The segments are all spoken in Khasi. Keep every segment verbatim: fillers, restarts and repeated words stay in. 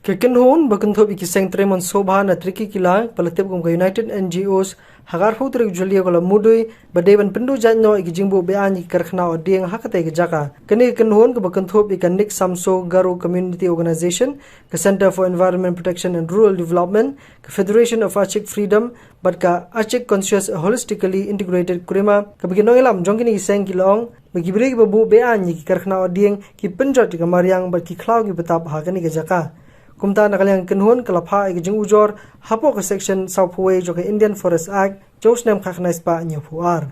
Ka kynhun ba kynthup ïa ki seng trei mon sngewbha na Trikikila, ba la tip kum ka United N G Os, ha ka arphew tarik July ka la mudui ba dei ban pynduh jait noh ïa ki jingbuh be-aiñ ïa ki karkhana adieng ha katei ka jaka. Kane ka kynhun kaba kynthup ïa ka Nick Samso Garo Community Organization, ka Centre for Environment Protection and Rural Development, ka Federation of Achik Freedom bad ka Achik Conscious, a Holistically Integrated Kohima, kaba ki nongïalam jong kine ki seng ki la ong ba ki briew kiba buh be-aiñ ïa ki karkhana adieng ki pynjot ïa ka mariang bad ki khlaw ki btap ha kane ka jaka. Kumta na ka liang ka kynhun ka la phah ïa ka jingujor hapoh ka Section sawphew wei jong ka Indian Forest Act jong u snem khatkhyndai spah hynñiewphew ar.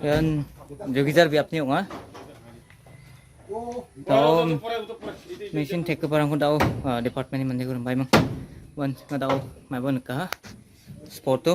Yan, jogi jar bi apni ong ah. Tao machine thek ke parang ko dau, ah, department ni mande ko bai mang. Wan nga dau mai bon ka sport to.